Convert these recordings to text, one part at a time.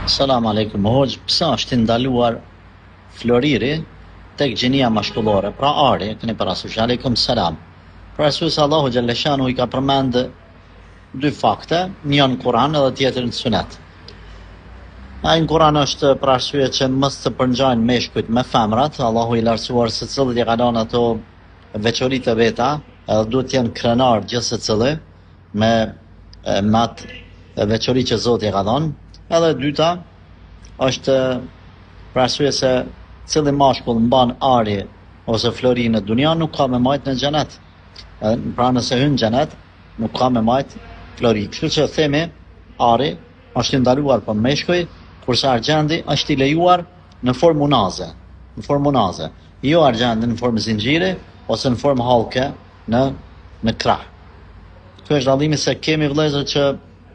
Selam aleikum hoxhë, pse është i ndaluar floriri tek gjinia mashkullore, pra ari, e keni parasysh, aleikum selam. Për arsye se Allahu xhelleshanuhu i ka përmend dy fakte, një në Kur'an edhe tjetrin në Sunet. Ai në Kur'an është për arsye që mos të përngjajnë meshkujt me femrat, Allahu i lartësuar secilit i ka lënë ato veçoritë e veta, edhe duhet të jenë krenar gjithsecili me me atë veçori që Zoti e ka dhënë. Edhe e dyta është për arsye se cili mashkull mban ari ose flori në dunja nuk ka me majt në xhenet. Pra nëse hyn në xhenet, nuk ka me majt flori. Kështu që themi ari është i ndaluar për meshkuj, kurse argjendi është i lejuar në formë unaze, në formë unaze. Jo argjendi në formë zinxhiri ose në formë hallke në në krah. Ky është dallimi se kemi vëllezër që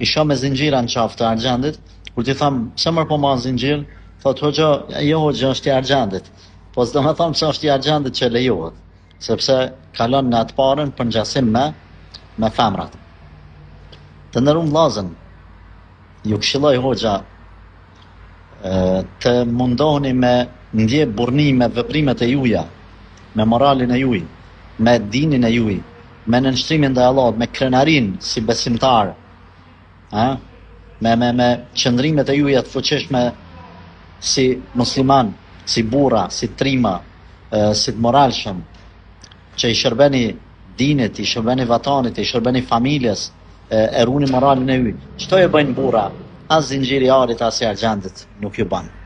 i shoh me zinxhira në qafë të argjendit, kur t'i them pse mor po mban zinxhir, thotë hoxhë, jo hoxhë është i argjendit. Po s'do me thonë pse është i argjendit që lejohet, sepse kalon në atë parën përngjasim me me femrat. Të nderuam vllazën, ju këshilloj hoxha të mundoheni me ndje burrni me veprimet e juja, me moralin e juj, me dinin e juj, me nënshtrimin ndaj Allahut, me krenarinë si besimtar, a? me me me qëndrimet e juja të fuqishme si musliman, si burra, si trima, si të moralshëm, që i shërbeni dinit, i shërbeni vatanit, i shërbeni familjes, e runi moralin e juj. Qëto e bëjnë burra, as zinxhiri i arit, as i argjendit nuk ju bën.